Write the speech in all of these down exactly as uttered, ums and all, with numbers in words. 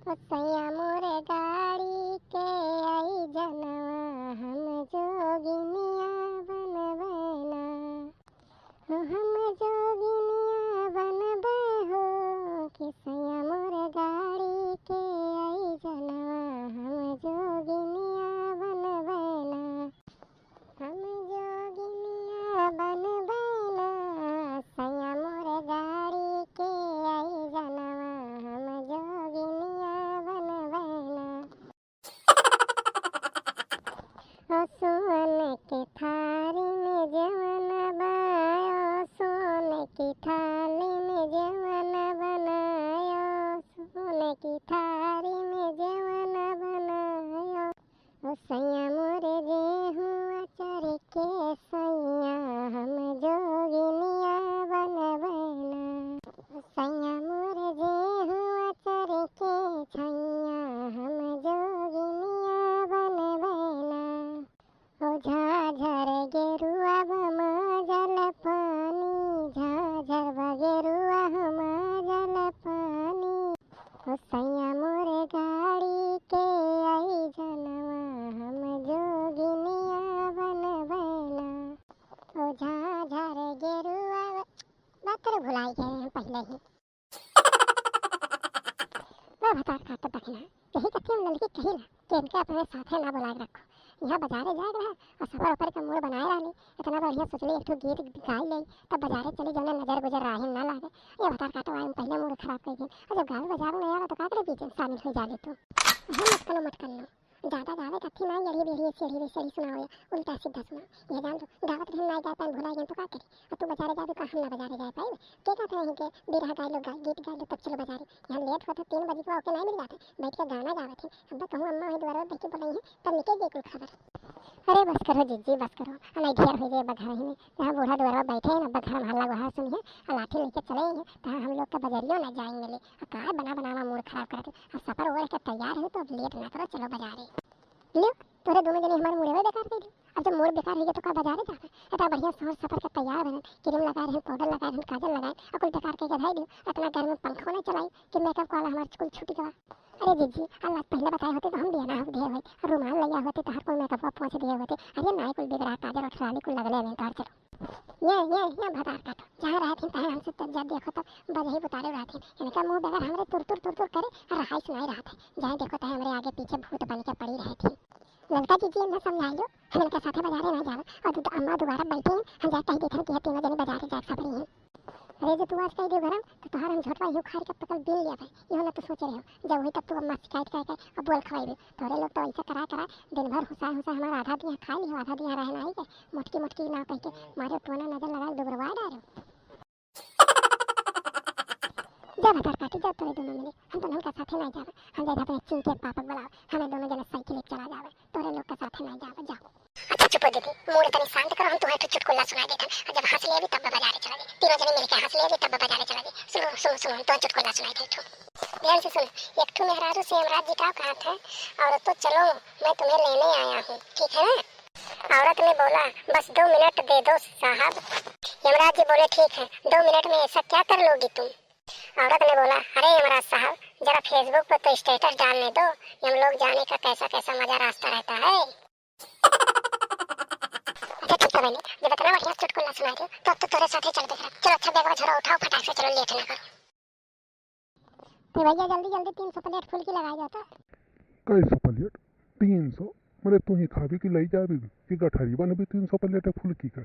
ओ सैया मोरे गाड़ी के आई जनवा, हम जोगिनिया बनबैना। ओ हम जोगिनिया बनबै हो, कि सैया मोरे गाड़ी के आई जनवा, हम जोगिनिया बनबैना। हम जोगिनिया बनबैना, सैया मोरे गाड़ी के आई जनवा, हम जोगिनिया बनबैना। ओ सोन के थारी में जेवन बा, ओ सोन की थाली में जेवन बनायो, सोन की थारी में जेवन बनायो। ओ सैया मोरे जेहुआ चर के सैया, हम जोगिनिया बनबैना। ओ सैया मोरे जेहुआ चर के छैया, हम जोगिनिया बनबैना। ओ झाझर गेरुआ बा माजल पानी, झाझर बा गेरुआ हो माजल पानी। ओ सैया मोरे गाड़ी के आई जनवा, हम जोगिनिया बनबैना। ओ झाझर गेरुआ बा-, बात रे भुलाई गए हम पहिले ही। बा भतार काटत दखिना, यही कथी हम ललकी कहिला कि इनके अपने साथे ना बुलाए रखो। यहाँ बजारे जाए रहा और सफर ऊपर का मूड बनाए रहली। इतना बढ़िया सोचली एक ठो गीत गाई ले, तब बजारे चली जौने नजर गुजर राही ना लागे। ये भतार काटो आए पहिले मूड खराब कर दिन। और जब गावे बजावे नहीं आला तो का करे बीच में शामिल हो जाले तू। हम मत कनो मत कनो। ज्यादा गावे कथी ना, एड़ी बेड़ी, सेड़ी रे सेड़ी सुनाओ या उल्टा सीधा सुनाओ। ये जान दो, गावत रही ना गा पाए, भुला गए तो का करी? और तू बजारे जाबे का हम ना बजारे जाए पाए? के कहते हैं कि बिरहा गाय लो, गा-, गीत गाय लो तब चलो बजारे। यहाँ लेट होता तीन बजे के बाद ओके नहीं मिल जाते, बैठ के गाना गावत है। अब कहूँ अम्मा वही द्वारा बैठ के बोलाई है, तब निकल गई कुल खबर। अरे बस करो जीजी, बस करो, नहीं ढेर हो जाए बघर ही में। जहाँ बूढ़ा दुआरवा बैठे हैं ना, बघर हल्ला गुहार सुनिए और लाठी लेके चले हैं, तहाँ हम लोग का बजरियो ना जाएंगे ले। आ काय बना बनावा मूड खराब कर दे। अब सफर ओढ़ के तैयार है तो अब लेट ना करो, चलो बजारे। लियो, तोरे दोनों जने हमारे मूडवे बेकार कर दियो। अब जब मूड बेकार हो गया तो का बजारे जावे? इतना बढ़िया सफर सफर के तैयार भइल, क्रीम लगाए रहन, पाउडर लगाए रहन, काजल लगाए, और कुल बेकार करके धई दियो। इतना गर्मी में पंखो नहीं चलाई कि मेकअप वाला हमार कुल छूट गवा। अरे जीजी, अल्लाह पहले बताए होते तो हम भी ना हो दिए होते, रुमाल लिया होते तो हर कोई मेकअप पोंछ दिए होते। अरे नाई कुल बिगड़ा, काजल और लाली कुल लगले में तोहर चलो। ये, ये, ये भतार काटो। जहाँ रहत हिन, तहाँ हमसे तब जब देखो तब बजही बुतारे रहत हिन। इनका मुँह बगैर हमरे तुर तुर तुर तुर करे और रहाई सुनाई रहत है। जहाँ देखो तहाँ हमरे आगे पीछे भूत बन के पड़ी रहत हिन। ललका जीजी इन्हें समझाई लो, हम इनके साथे बजारे ना जावे। और दु-, अम्मा दोबारा बैठे हैं, हम जाए कही देखन कि ये तीनों जने बजारे जाए सबरी हैं। अरे जो तू आज कही दे गरम, तो तोहार हम झोटवा ही उखाड़ के पकड़ बीन लिया भाई। यो ना तो सोचे रहो, जब वही तब तू अम्मा शिकायत कर कर अब बोल खवाई दे। तोरे लोग तो ऐसे करा करा दिन भर हुसाए हुसाए हमारा आधा दिया खा लियो, आधा दिया रहे ना आई के। मोटकी मोटकी ना कह के मारे टोना नजर लगा के दुबरवा डालो। जा भतार काटी, जा तोरे दोनों मिले, हम दोनों का साथे ना जावे, हम जाए अपने चिंके पापक बुलाओ, हमें दोनों जने साइकिल चला जावे, तोरे लोग का साथे ना जावे, जा। अच्छा चुप हो दीदी, मूड तनी शांत करो, हम तुम्हें एक ठो चुटकुला सुना देथन, और जब हंस लेबी तब बजारे चला जाए, तीनों जने मिलके हंस लेबी तब बजारे चला जाए। सुनो सुनो सुनो, हम तुम्हें चुटकुला सुना देथन। ध्यान से सुन। एक ठो मेहरारू से यमराज जी का कहत है, औरतों चलो, मैं तुम्हें लेने आया हूँ, ठीक है ना? औरत ने बोला, बस दो मिनट दे दो साहब। यमराज जी बोले, ठीक है, दो मिनट में ऐसा क्या कर लोगी तुम? औरत ने बोला, अरे यमराज साहब, जरा Facebook पर तो स्टेटस डालने दो, हम लोग जाने का कैसा कैसा मजा रास्ता रहता है। अच्छा ठीक है बहनी, जब इतना बढ़िया चुटकुला सुना दियो तो अब तो तोरे साथे चलबे करब। चलो अच्छा बैगवा झोरा उठाओ, फटाक से चलो, लेट ना करो। तो भैया जल्दी जल्दी तीन सौ प्लेट फुल्की लगाई जाता। कैसे प्लेट? तीन सौ? मने तू ही खाबी कि लई जाबी? कि गठरी बनबी तीन सौ प्लेट फुल्की का?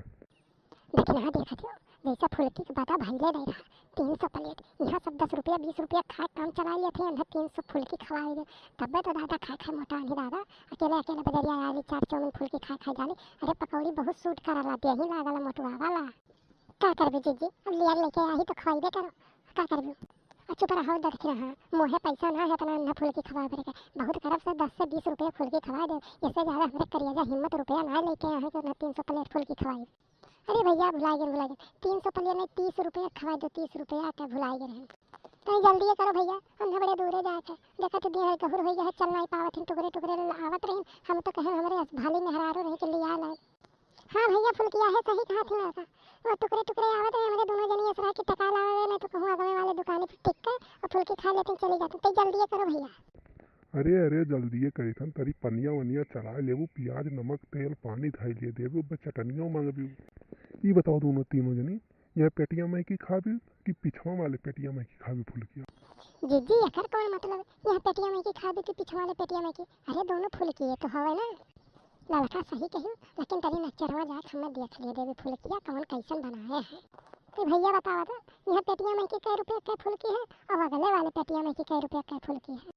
देखना देखत हो, जैसा फुल्की के बता भइले नहीं रहा। तीन सौ प्लेट, यहाँ सब दस रुपया बीस रुपया खाए काम चला लिए थे, इन्हें तीन सौ फुल्की खवाए दे। तब्बे तो दादा खाए खाए मोटा नहीं दादा। अकेले अकेले बजरिया आली चार चाउमीन फुल्की खाए खाए जाली। अरे पकौड़ी बहुत सूट करला, देही लागल मोटुआ वाला। का करबे जीजी, अब लिया लेके आई तो खवाइबे करो। का करबे? आ चुप रहो दरखिना, मोहे पैसा ना है इतना ना फुल्की खवाए भरे के। बहुत करब से दस से बीस रुपया फुल्की खवाए दे, इससे ज्यादा हमरे करिया हिम्मत रुपया ना लेके आए कि ना तीन सौ प्लेट फुल्की खवाई। अरे भैया भुला गए, भुला गए, तीन सौ प्लेट नहीं, तीस रुपया खवाए दो, तीस रुपया के भुला गए रहे। तो जल्दी करो भैया, हम बड़े दूरे जाए थे, देखा तो दिन गहुर हो गया है, चल नहीं पावत हैं, टुकड़े टुकड़े आवत रही। हम तो कहे हमरे भाली मेहरारू रहे के लिया लाए। हाँ भइया, फुलकिया है, सही कहा थी लड़का। वो टुकड़े टुकड़े आवत है, हमरे दोनों जनी असरा की टका लावे, नहीं तो कहूँ अगवे वाले दुकानी पर टिक के और फुलकी खा लेते चली जाते। तो जल्दी करो भइया। अरे, अरे, जल्दिए करिथन, तरी पनिया वनिया चला लेबू, पियाज, नमक, तेल, पानी धइ लिए देबू, बस चटनियो मांगबू। ई बताओ दोनों तीनों जनी, यहाँ पेटिया में की खाबी कि पिछवा वाले पेटिया में की खाबी फुलकिया? जीजी, एकर कौन मतलब, यहाँ पेटिया में की खाबी कि पिछवा वाले पेटिया में की? अरे, दोनों फुलकिए तो हवे ना। ललका सही कही, लेकिन तनी नचरवा जाके हमें देख लिए देबी फुलकिया कौन कैसन बनाए है। तो भइया बतावा तो, यहाँ पेटिया में की कै रुपया कै फुलकी है और अगले वाले पेटिया में की कै रुपया कै फुलकी है?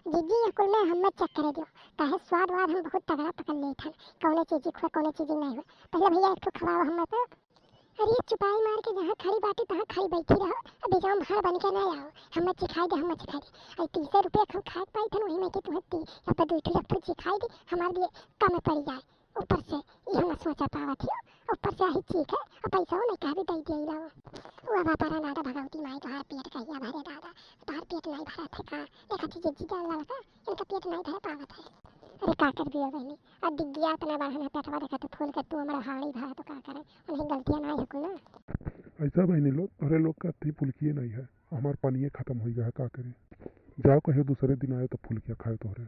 जीजी, ये कुल में हमें चेक करे दियो, काहे स्वाद वाद हम बहुत तगड़ा पकड़ लेत हन, कौने चीज हुए कौने चीज नहीं हुए। पहले भइया एक ठो खवाओ हमें तो। अरे चुपाई मार के जहाँ खड़ी बाटी तहाँ खड़ी बैठी रहो, अब जाम भाड़ बन के ना आओ, हमें चिखाई दे, हमें चिखाई दे। अरे तीसे रुपये हम खाए पाई थन, वही में कि तुम्हें ती, अब दो ठो एक ठो चिखाई दे, हमारे लिए कम पड़ी जाए। ऊपर से ये हम सोचा पावत हियो, ऊपर से आही चीख है, और पैसा नहीं कहा भी दे दिया रहो। वो बापा रे दादा भगवती माई, तोहार पेट कहिया भरे दादा, तोहार पेट नहीं भरा थे का? देखा थी जीजी जान लगा, इनका पेट नहीं भरे पावत है। अरे का कर दिया बहनी, अब दिग्गिया इतना बढ़ा ना पेटवा, देखा तो फूल के तू हमारा हाड़ी भरा तो का करे, उन्हें गलतियाँ नहीं है कुल ना। ऐसा बहनी लोग, तोहरे लोग का थी फुलकिए नहीं है, हमार पानिए खत्म हो गया है, का करे? जाओ कहियो दूसरे दिन आए तो फुलकिया खाए तोहरे।